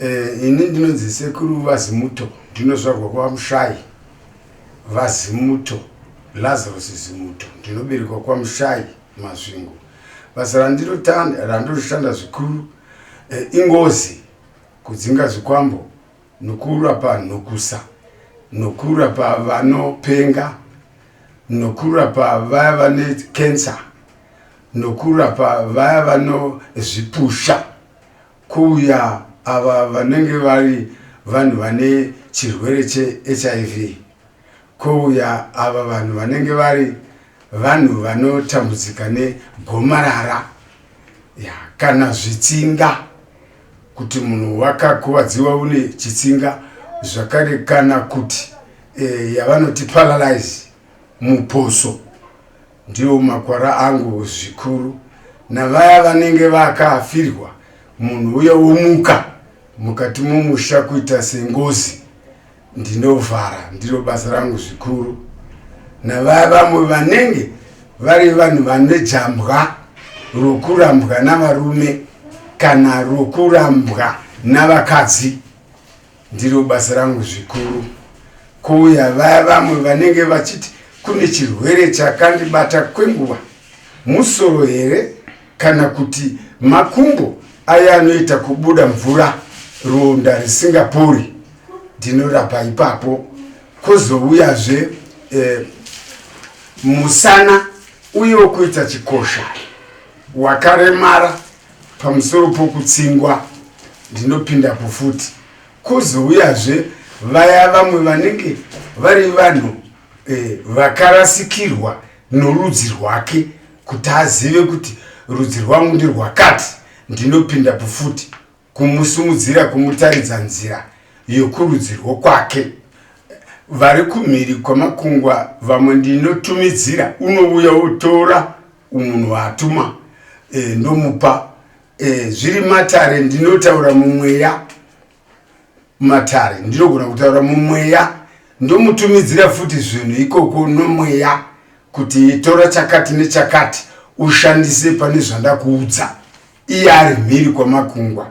Eh, ini ndinonzi sekuru vazimuto ndinozvarwa kwamushayi vazimuto lazarus zimuto ndinoberekwa kwamushayi masvingo basa randinoshanda zvikuru eh, ingozi kudzinga zvikwambo nokurapa nhokusa nokurapa vanopenga nokurapa vaya vane cancer nokurapa vaya vanozvipusha Kuuya ava vanenge vari vanhu vane chirwere cheHIV, kouya ava vanhu vanenge vari vanhu vanotambudzika negomarara ya kana zvitsinga kuti munhu wakakuvadziwa une chitsinga zvakare kana kuti e, yavanoti paralyze muposo Ndiwo makwara angu zvikuru navaya vanenge vakafirwa munhu uye womuka mukati momusha kuita sengozi ndinovhara ndiro basa rangu zvikuru navaya vamwe vanenge vari vanhu vane jambwa rokurambwa navarume kana rokurambwa navakadzi Ndiro basa rangu zvikuru. Kouya vaya vamwe vanenge vachiti kune chirwere chakandibata kwenguva, musoro here kana kuti makumbo aya anoita kubuda mvura ronda risingapori, ndinorapa ipapo. Kozouyazve eh, musana uyewo kuita chikosha wakaremara Pamusoro pokutsingwa ndinopindapo futi. Kozouyazve vaya vamwe vanenge vari vanhu eh, vakarasikirwa norudzi rwake kuti azive kuti rudzi rwangu ndirwakati, ndinopindapo futi kumusumudzira kumutaridza nzira yokurudzi rwokwake. Vari kumhiri kwamakungwa vamwe ndinotumidzira, unouya wotora munhu waatuma e, ndomupa e, zviri matare ndinotaura mumweya matare ndinogona kutaura mumweya ndomutumidzira futi zvinhu ikoko nomweya kuti tora chakati nechakati ushandise pane zvandakuudza iye ari mhiri kwamakungwa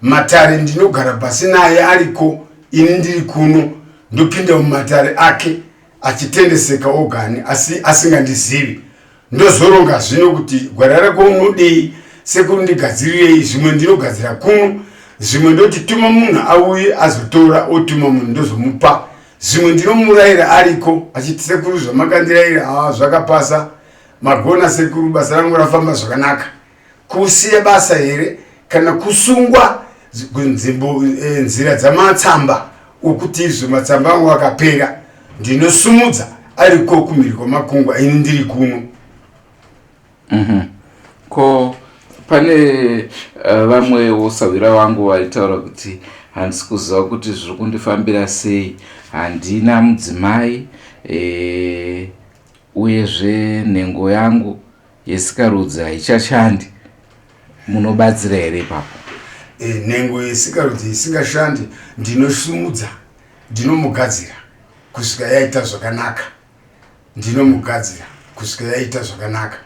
matare ndinogara pasi naye ariko ini ndiri kuno ndopinda mumatare ake achitendeseka ogani asi asingandizivi ndozoronga zvino kuti gwara rako unodei sekuru ndigadzirirei zvimwe ndinogadzira kuno zvimwe ndoti tuma munhu auye azotora otuma munhu ndozomupa zvimwe ndinomurayira ariko achiti sekuru zvamakandiraira haa zvakapasa magona sekuru basa rangu rafamba zvakanaka kusiya basa here kana kusungwa nzimbo eh, nzira dzamatsamba okuti izvo matsamba angu akapera ndinosumudza ariko kumhiri kwamakungwa ini ndiri kuno mm -hmm. Ko pane eh, vamwewo uh, sahwira vangu vaitaura kuti handisi kuziva kuti zviri kundifambira sei handina mudzimai e, uyezve nhengo yangu yesikarudzi haichashandi munobatsira here ipapo e, nhengo yesikarudzi isingashandi ndinosumudza ndinomugadzira kusvika yaita zvakanaka ndinomugadzira kusvika yaita zvakanaka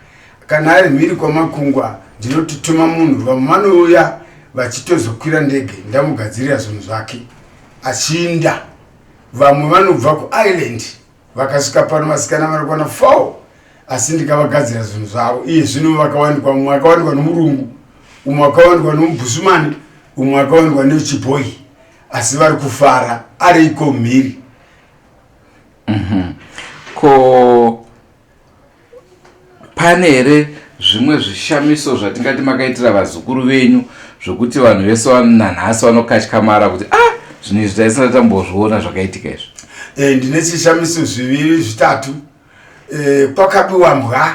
kana ari mhiri kwamakungwa ndinototuma munhu vamwe vanouya vachitozokwira ndege ndamugadzirira zvinhu zvake achiinda vamwe vanobva kuireland vakasvika pano vasikana vari kuwana four asi ndikavagadzira zvinhu zvavo iye zvino vakawanikwa umwe akawanikwa nomurungu umwe akawanikwa nomubhusumani umwe akawanikwa nechibhoyi asi vari kufara ariko mhiri mm -hmm. Ko pane here zvimwe zvishamiso zvatingati makaitira vazukuru venyu zvokuti vanhu vese nanhasi vanokatyamara kuti ah zvinhu izvi taisina tambozviona zvakaitika izvi e, ndine chishamiso zviviri zvitatu e, kwakabiwa mbwa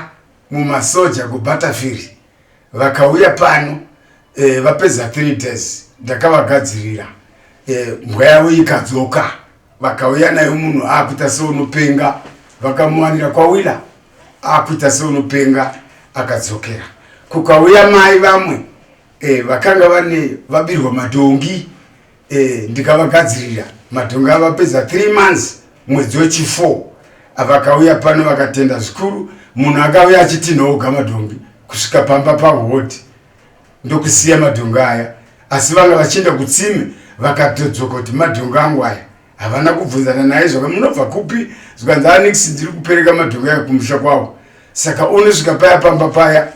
mumasoja kubatafiri vakauya pano e, vapedza 3 days ndakavagadzirira e, mbwa yavo ikadzoka vakauya nayo munhu akuita seunopenga vakamuwanira kwawila akuita seunopenga akadzokera kukauya mai vamwe e, vakanga vane vabirwa madhongi e, ndikavagadzirira madhongi avapedza 3 months mwedzi wechi4 vakauya pano vakatenda zvikuru munhu akauya achitinha oga madhongi kusvika pamba pahoti ndokusiya madhongi aya Asi vanga vachienda kutsime vakatodzoka kuti madhongi angu aya. Havana kubvunzana naye zvaka munobva kupi, zvikanzi anix ndiri kupereka madhongi aya kumusha kwavo. Saka unosvika paya pamba paya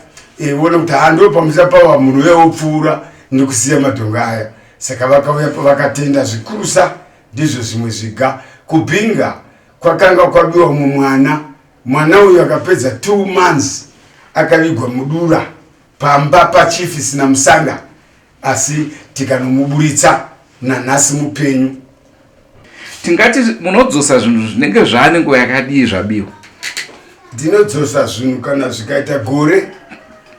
wona kuti haa pamusha pavo munhu uya wopfuura nekusiya madhongi aya. Saka vakauya vakatenda zvikurusa. Ndizvo zvimwe zviga. Kubhinga kwakanga kwabiwa mumwe mwana. Mwana uyu akapedza 2 months akavigwa mudura pamba pachief Sinamusanga, asi tikanomuburitsa nanhasi mupenyu. Tingati munodzosa zvinhu zvinenge zvaane nguva yakadii zvabiwa? Ndinodzosa zvinhu kana zvikaita gore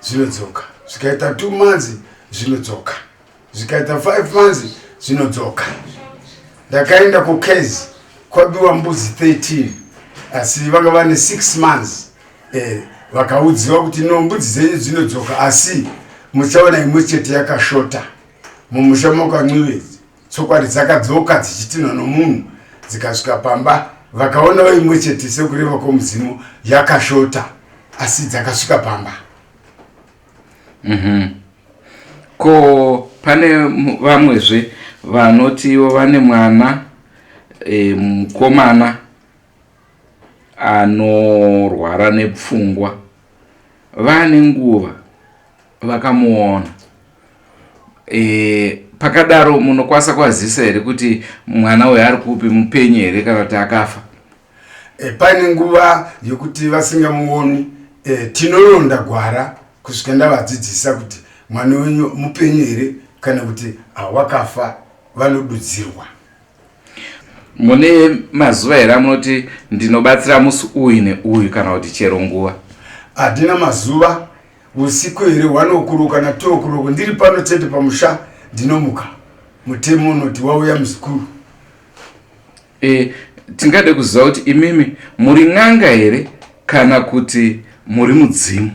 zvinodzoka, zvikaita 2 months zvinodzoka, zvikaita 5 months zvinodzoka. Ndakaenda kukezi kwabiwa mbudzi 13, asi vanga vane 6 months. Vakaudziwa kuti no, mbudzi dzenyu dzinodzoka, asi muchaona imwe chete yakashota mumusha makanxive. Tsokwadi dzakadzoka dzichitinwa nomunhu, dzikasvika pamba vakaonawo imwe chete sekureva kwomudzimu yakashota, asi dzakasvika pamba. Ko pane vamwezve vanotiwo vane mwana mukomana anorwara nepfungwa, vane nguva vakamuona. Pakadaro munokwanisa kuvazivisa here kuti mwana uyu ari kupi, mupenyu here kana kuti akafa? Pane nguva yokuti vasingamuoni, tinoronda gwara kusvika ndavadzidzisa kuti mwana wenyu mupenyu here kana kuti wakafa, vanodudzirwa. Mune mazuva here amunoti ndinobatsira musi uyu neuyu kana kuti chero nguva? Handina mazuva. Usiku here 1 o'clock kana 2 o'clock ndiri pano chete pamusha ndinomuka. Mutemo unoti wauya muzukuru. Tingade kuziva kuti imimi muri n'anga here kana kuti muri mudzimu?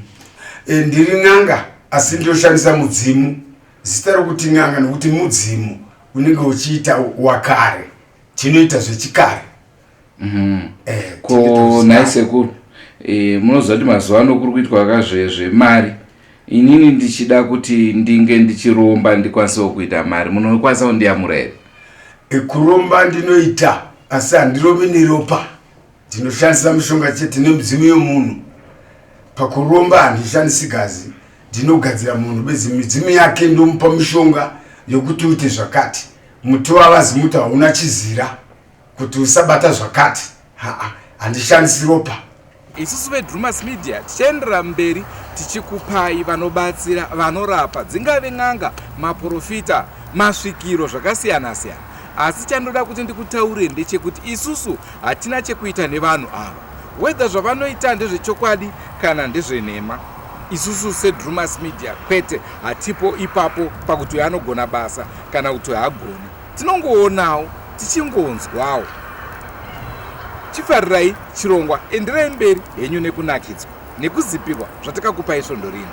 Ndiri n'anga asi ndoshandisa mudzimu. Zita rokuti n'anga nokuti mudzimu unenge uchiita wakare, tinoita zvechikare. Ko nhai sekuru, munoziva kuti mazuva ano kuri kuitwa kazvezvemari. Inini ndichida kuti ndinge ndichiromba ndikwanisewo kuita mari, munokwanisa kundiyamura here? Kuromba ndinoita, asi handirombi neropa. Ndinoshandisa mishonga chete nemidzimu yomunhu. Pakuromba handishandisi gazi, ndinogadzira munhu bedzi midzimu yake, ndomupa mishonga yokuti uite zvakati. Muti wavazimuti hauna chizira kuti usabata zvakati. Haa, handishandisi ropa. Isusu veDrumas Media tichaenderera mberi tichikupai vanobatsira, vanorapa, dzingave n'anga, maprofita, masvikiro, zvakasiyana-siyana. Asi chandoda kuti ndikutaurire ndechekuti isusu hatina chekuita nevanhu ava, whether zvavanoita ndezvechokwadi kana ndezvenhema. Isusu seDrumas Media kwete, hatipo ipapo pakuti uyu anogona basa kana kuti haagoni. Tinongoonawo tichingonzwawo. Chifarirai chirongwa, enderai mberi henyu nekunakidzwa nekuzipirwa zvatakakupai svondo rino.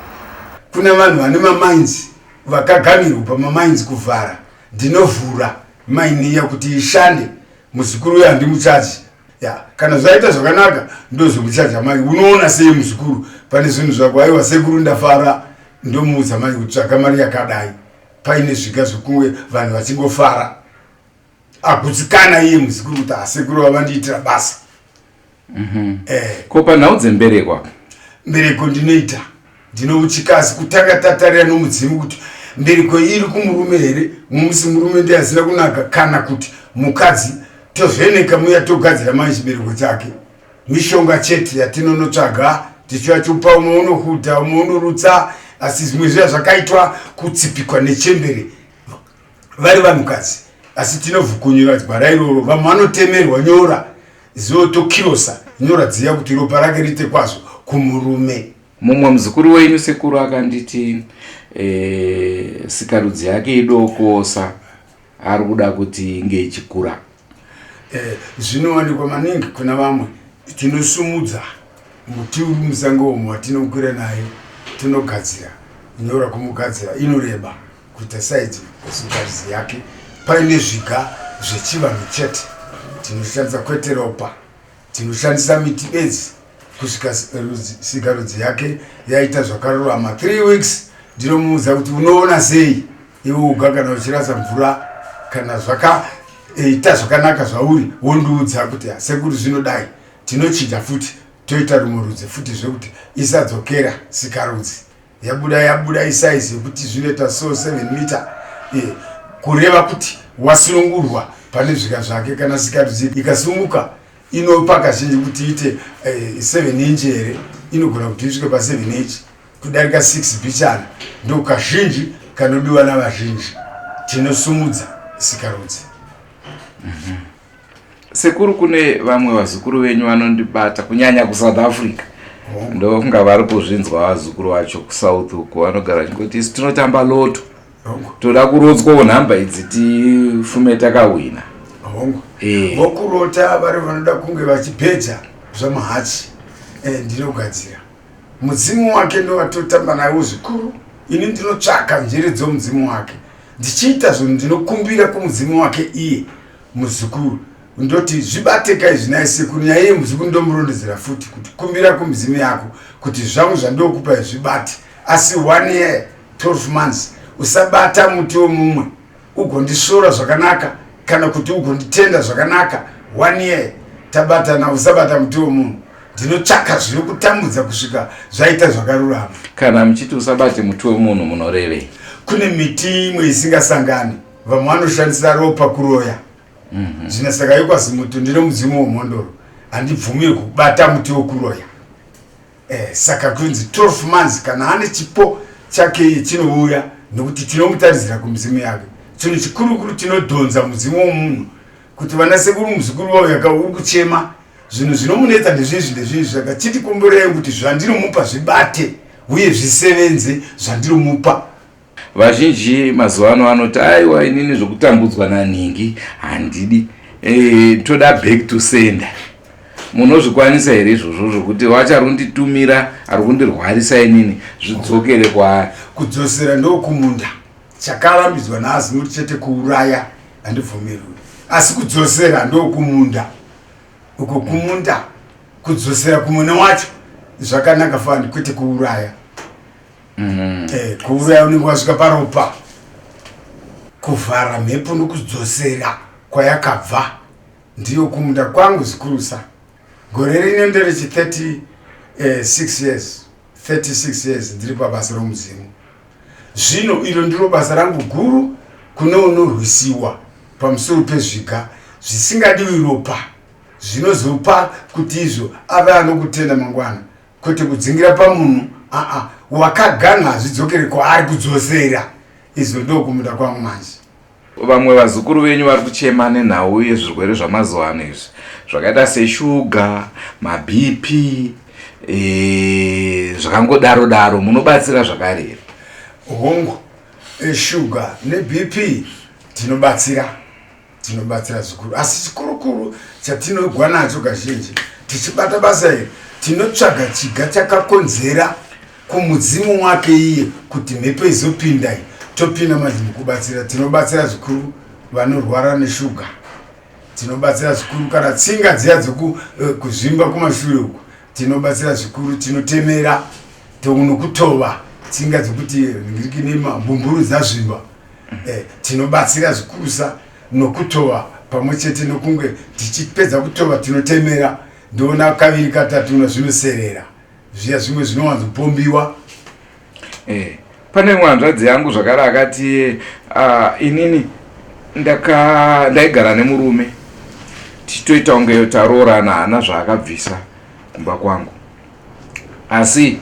Kuna vanhu vane mamainzi vakaganirwa pamamainzi kuvhara, ndinovhura maini iya kuti ishande. Muzukuru uyo handimuchaji ya, kana zvaita zvakanaka ndozomuchaja mai. Unoona sei muzukuru pane zvinhu zvako? Aiwa sekuru ndafara. Ndomuudza mai kuti tsvaka mari yakadai. Paine zviga zvokunge vanhu vachingofara, agutsikana iye muzukuru kuti asekuru vavandiitira basa. Ko panhau dzembereko apa? Mbereko ndinoita, ndinouchikazi kutanga tatarira nomudzimu kuti mbereko iri kumurume here, mumusi murume ndiye asina kunaka kana kuti mukadzi. Tovheneka muya togadzira mai chibereko chake. Mishonga chete yatinonotsvaga tichiva chupa, umwe unohuta, umwe unorutsa, asi zvimwe zviya zvakaitwa kutsipikwa nechembere vari vanhukadzi, asi tinovhukunyura gwara iroro. Vamwe vanotemerwa nyora zivo, tokirosa nyora dziya kuti ropa rake riite kwazvo kumurume. Mumwe muzukuru wenyu sekuru akanditi sikarudzi yake idokosa, ari kuda kuti inge ichikura. Zvinowanikwa maningi kuna vamwe. Tinosumudza muti uri musango umo watinokwira naye, tinogadzira nyora kumugadzira inoreba kuita saidzi sikarudzi yake. Paine zviga zvechivanhu chete tinoshandisa, kwete ropa. Tinoshandisa miti bedzi kusvika sikarudzi yake yaita zvakarurama. 3 weeks ndinomuudza kuti unoona sei. Iwe uga kana uchirasa mvura kana zvakaita zvakanaka zvauri wondiudza kuti sekuru zvinodai, tinochinja futi toita rumwe rudzi futi zvekuti isadzokera sikarudzi yabuda yabuda isaizi yekuti zvinoita so 7 meter e, kureva kuti wasunungurwa pane zvika zvake. Kana sikarudzi ikasumuka inopa kazhinji kuti iite 7 inch here, inogona kuti isvike pa 7 inch kudarika 6 bichana, ndo kazhinji kanodiwa navazhinji. Tinosumudza sikarudzi. Sekuru, kune vamwe vazukuru venyu vanondibata, kunyanya kuSouth Africa. Ndokunga vari kuzvinzwa vazukuru vacho kuSouth uko, vanogara vachingoti isu tinotamba lotto, toda kurotswawo nhamba idzi tifume takawina. Hongu. Vokurota vari vanoda kunge vachipedza zvamahachi, ndinogadzira mudzimu wake, ndovatotamba nawo zvikuru. Ini ndinotsvaka njere dzomudzimu wake ndichiita zvinhu, ndinokumbira kumudzimu wake iye muzukuru, ndoti zvibateka izvi naye sekuru. Nyaya iye muzukuru ndomurondedzera futi kuti kumbira kumudzimu yako kuti zvangu zvandokupa zvibate, asi one year 12 months usabata muti womumwe ugondisvora zvakanaka kana kuti ugonditenda zvakanaka. One year tabatana, usabata muti womunhu. Ndinotsvaka zvinokutambudza kusvika zvaita zvakarurama. Kana muchiti usabate muti wemunhu, munorevei? Kune miti imwe isingasangani, vamwe vanoshandisa ropa kuroya. Zvino saka yekwazimuto ndine mudzimu womhondoro, handibvumiri kubata muti wekuroya. Saka kunzi 12 months kana ane chipo chake chinouya nekuti tinomutaridzira kumudzimu yake. Chinhu chikurukuru tinodhonza mudzimu womunhu kuti vana sekuru, muzukuru wauya ka uri kuchema, zvinhu zvinomunetsa ndezvizvi ndezvizvi, saka chitikomborerei kuti zvandinomupa zvibate uye zvisevenze zvandinomupa. Vazhinji mazuva ano vanoti aiwa, inini zvokutambudzwa nanhingi handidi, toda back to sender. Munozvikwanisa here izvozvo zvokuti wacho ari kunditumira, ari kundirwarisa inini, zvidzokere kwaari? Kudzosera ndokumunda. Chakarambidzwa naazimuti chete kuuraya, handibvumirwi, asi kudzosera ndokumunda uko, kumunda kudzosera kumune wacho zvakanaka fani, kwete kuuraya. Kuuraya unenge wasvika paropa. Kuvhara mhepo nokudzosera kwayakabva ndiyo kumunda kwangu zvikurusa. Gore rino nderechi 36 years, 36 years ndiri pabasa romudzimu. Zvino iro ndiro basa rangu guru kune unorwisiwa pamusoro pezviga zvisingadiwi ropa, zvinozopa kuti izvo ave anokutenda mangwana, kwete kudzingira pamunhu. Aa, wakaganha hazvidzokere kwaari, kudzosera izvo ndokumunda kwangu manje. Vamwe vazukuru venyu vari kuchema nenhau yezvirwere zvamazuva ano izvi zvakaita seshuga, maBP, zvakangodaro daro. Munobatsira zvakare here? Hongu, eshuga neBP tinobatsira, tinobatsira zvikuru, asi chikurukuru chatinogwa nacho kazhinji tichibata basa iri, tinotsvaga chiga chakakonzera kumudzimu wake iye kuti mhepo izopinda iyi, topinda manje mukubatsira. Tinobatsira zvikuru vanorwara neshuga, tinobatsira zvikuru kana tsinga dziya dzokuzvimba kumashure uku, tinobatsira zvikuru, tinotemera nokutova tsinga dzekuti nemambumburu dzazvimba. Tinobatsira zvikurusa nokutova pamwe chete nokunge tichipedza kutova tinotemera, ndoona kaviri katatu na zvinoserera zviya zvimwe zvinowanzopombiwa. Pane imwe hanzvadzi yangu zvakare akati inini ndaigara nemurume tichitoita kunge taroorana, haana zvaakabvisa kumba kwangu, asi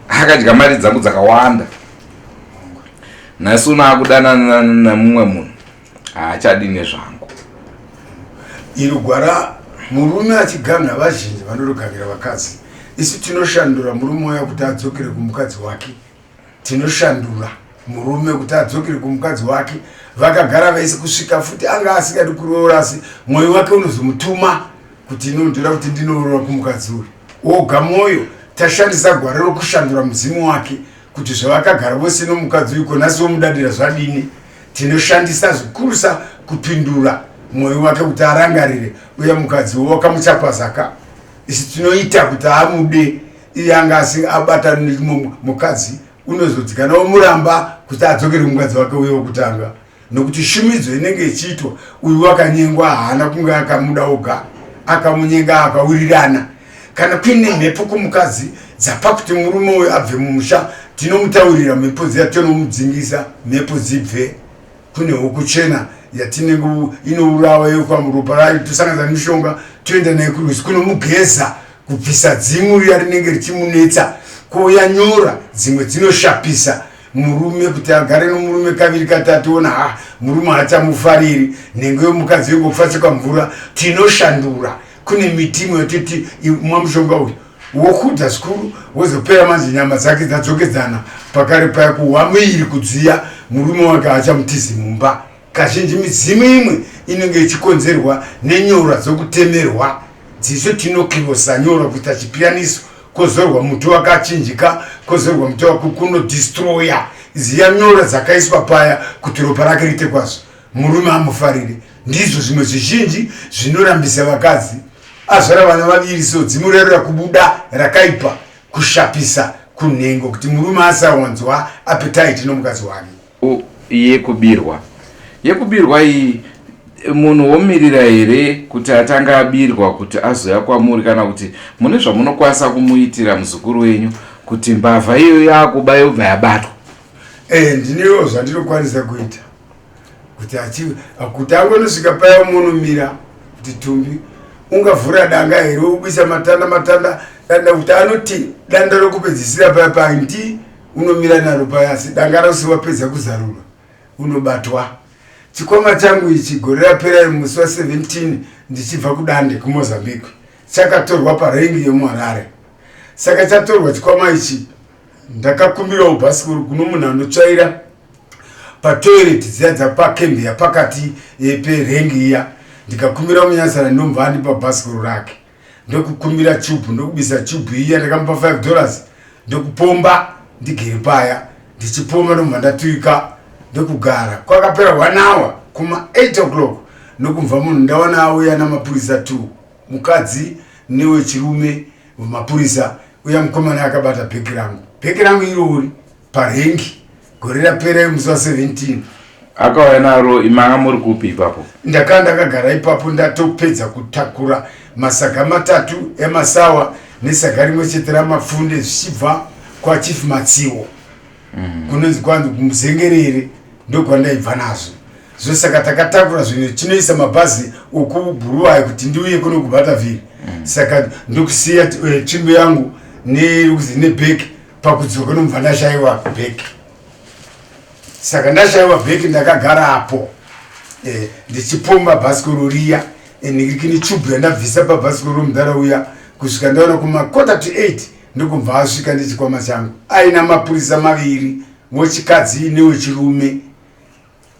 akadya mari dzangu dzakawanda. Nhasi uno akudanana nemumwe munhu, haachadi nezvangu. Iro gwara murume achiganha, vazhinji vanorogangira vakadzi. Isu tinoshandura murume uya kuti adzokere kumukadzi wake. Tinoshandura murume kuti adzokere kumukadzi wake, vakagara vaisi kusvika futi anga asingadi kuroora, asi mwoyo wake unozomutuma kuti inondoda kuti ndinoroora kumukadzi uyu oga. Mwoyo tashandisa gwara rokushandura mudzimu wake kuti zvavakagara vose nomukadzi uyu, konasi womudadira zvadini. Tinoshandisa zvikurusa kupindura mwoyo wake kuti arangarire uye mukadzi wakamuchapazaka. Isu tinoita kuti amude iye anga asi abata nemumwe mukadzi. Unozodzikana womuramba kuti adzokere kumukadzi wake uye wokutanga, nokuti shumidzo inenge ichiitwa, uyu wakanyengwa haana kunge akamuda oga, akamunyenga akawirirana. Kana kuine mhepo kumukadzi dzapa kuti murume uyu abve mumusha, tinomutaurira mhepo dziya, tonomudzingisa mhepo dzibve. Kune huku chena yatinenge inourawa yekwamuropa rayo, tosanganisa nemishonga, toenda naye kurwizi kunomugeza kubvisa dzimu riya rinenge richimunetsa. Kouya nyora dzimwe dzinoshapisa murume kuti agare nomurume kaviri katatu, ona ha murume haachamufariri, nhengo yomukadzi yongopfachikwa mvura. Tinoshandura, kune miti imwe yotiti mwa mushonga uyu wokudya zvikuru, wozopera manje nyama dzake dzadzokedzana pakare paya, kuhwa muiri kudziya, murume wake haachamutizi mumba. Kazhinji midzimu imwe inenge ichikonzerwa nenyora dzokutemerwa dziso, tinokirosa nyora kuita chipiyaniso, kozorwa muti wakachinjika, kozorwa muti wakunodistroya ziya nyora dzakaiswa paya kuti ropa rake riite kwazvo, murume amufarire. Ndizvo zvimwe zvizhinji zvinorambisa vakadzi. Azvara vana vaviri, so dzimu rero rakubuda rakaipa kushapisa kunhengo kuti murume asawanzwa appetite nomukadzi wake. Yekubirwa iyi, munhu womirira here kuti atanga abirwa kuti azoya kwamuri, kana kuti mune zvamunokwanisa kumuitira muzukuru wenyu kuti mbavha iyoyo yakuba yobva yabatwa? Ndinewo zvandinokwanisa kuita kuti achi kuti angonosvika paya munomira kuti tumbi ungavhura danga here, ubisa matanda matanda danda kuti anoti danda rokupedzisira paya painti unomira naro paya, asi danga rose wapedza kuzarura unobatwa. Chikwama changu ichi gore rapera musi wa17 ndichibva kuDande kuMozambique chakatorwa parengi yemuHarare. Saka chatorwa chikwama ichi, ndakakumbirawo bhasikoro kuno munhu anotsvaira patoilet dziya dzapakembi yapakati perengi iya. Ndikakumbira munyasara, ndomva andipa bhasikoro rake, ndokukumbira chubhu, ndokubisa chubhu iya, ndakamupa $5, ndokupomba ndigere paya ndichipomba, ndomva ndatuika ndokugara. Kwakapera one hour, kuma 8 o'clock, ndokumva munhu ndawana auya namapurisa 2, mukadzi newechirume mapurisa. Uya mukomana akabata bheki rangu, bheki rangu irori parengi gore rapera musi wa17. Akauya naro, imanga muri kupi ipapo? Ndakanga ndakagara ipapo, ndatopedza kutakura masaga 3 emasawa nesaga rimwe chete ramapfunde zvichibva kwaChief Matsiwo, kunonzi kwanzi kumuzengerere, ndokwandaibva nazvo zvosaka. Takatakura zvinhu, chinoisa mabhazi okuBhuruwayo kuti ndiuye kuno kuBhatavhiri. Saka ndokusiya tsvimbo yangu nebheki. Pakudzoka nomubva ndashayiwa bheki. Saka ndashayiwa bheki, ndakagara apo ndichipomba bhasikoro riya, ndirikini chubhu yandabvisa pabhasikoro mudhara uya, kusvika ndaona kuma 7:45, ndokubva asvika nechikwama changu aina mapurisa maviri, wechikadzi newechirume,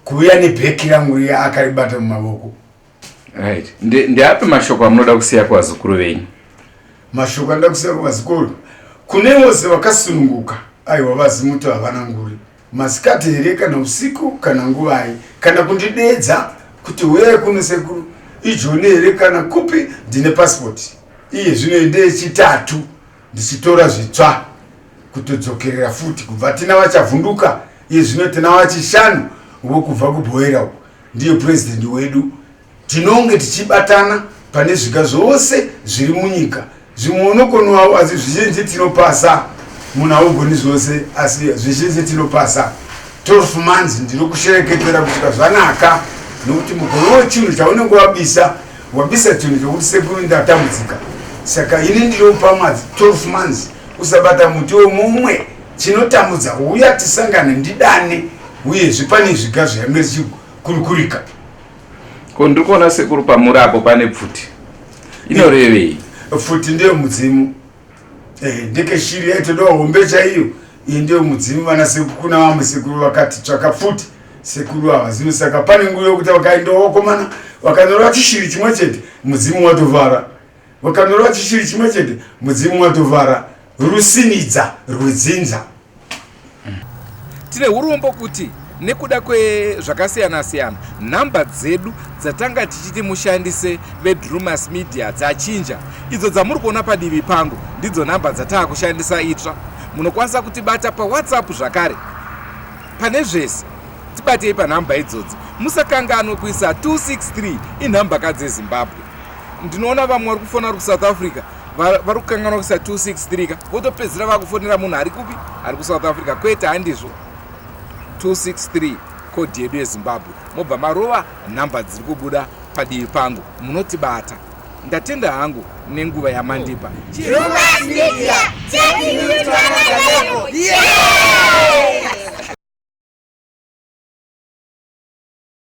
kuuya nebheki rangu riya akaribata mumavoko. Right, ndeapi mashoko amunoda kusiya kuvazukuru venyu? Mashoko anoda kusiya kuvazukuru, kune vose vakasununguka, aiwa, vazimuto havana nguri, masikati here kana usiku kana nguvai, kana kundidedza kuti huyai kuno sekuru, ijoni here kana kupi, ndine pasipoti iye zvino ndeyechitatu ndichitora zvitsva kutodzokerera futi. Kubva tina vachavhunduka, iye zvino tina vachishanu vokubva kuBhoera uku, ndiye purezidendi wedu. Tinonge tichibatana pane zviga zvose zviri munyika. Zvimwe unokonawo, asi zvizhinji tinopasa. Munhu haugoni zvose, asi zvizhinji tinopasa. 12 months ndiri kushereketera kusvika zvanaka, nokuti mugove wechinhu chaunenge wabisa, wabisa chinhu chokuti sekuru ndatambudzika. Saka ini ndinopa madzi 12 months, usabata muti womumwe. Chinotambudza, uya tisangane, ndidane. Uyezve pane zviga zvayange zvichikurukurika. Ko ndiri kuona sekuru pamuri apo pane pfuti, inorevei? Pfuti ndiyo mudzimu. Ndekeshiri yaitodawo hombe chaiyo. Iyi ndiyo mudzimu. Vana sekuru, kuna vamwe sekuru vakati tsvaka pfuti, sekuru havazivi. Saka pane nguva yokuti vakaendawo vakomana vakanorova chishiri chimwe chete, mudzimu watovhara. Vakanorova chishiri chimwe chete, mudzimu watovhara rusinidza rwedzinza. Tine urombo kuti nekuda kwezvakasiyana-siyana nhamba dzedu dzatanga tichiti mushandise veDrumas Media dzachinja. Idzo dzamuri kuona padivi pangu ndidzo nhamba dzataa kushandisa itsva. Munokwanisa kutibata paWhatsApp zvakare. Pane zvese tibatei panhamba idzodzi. Musakanganwe kuisa 263 inhamba ka dzeZimbabwe. Ndinoona vamwe vari kufona vari kuSouth Africa vari kukanganwa kuisa 263 ka votopedzisira vakufonera munhu ari kupi ari kuSouth Africa. Kwete, handizvo. 263 kodhi yedu yeZimbabwe. Mobva marova nhamba dziri kubuda padivi pangu munotibata. Ndatenda hangu nenguva yamandipa. Drewmas Media, taking you to another level. Yeah!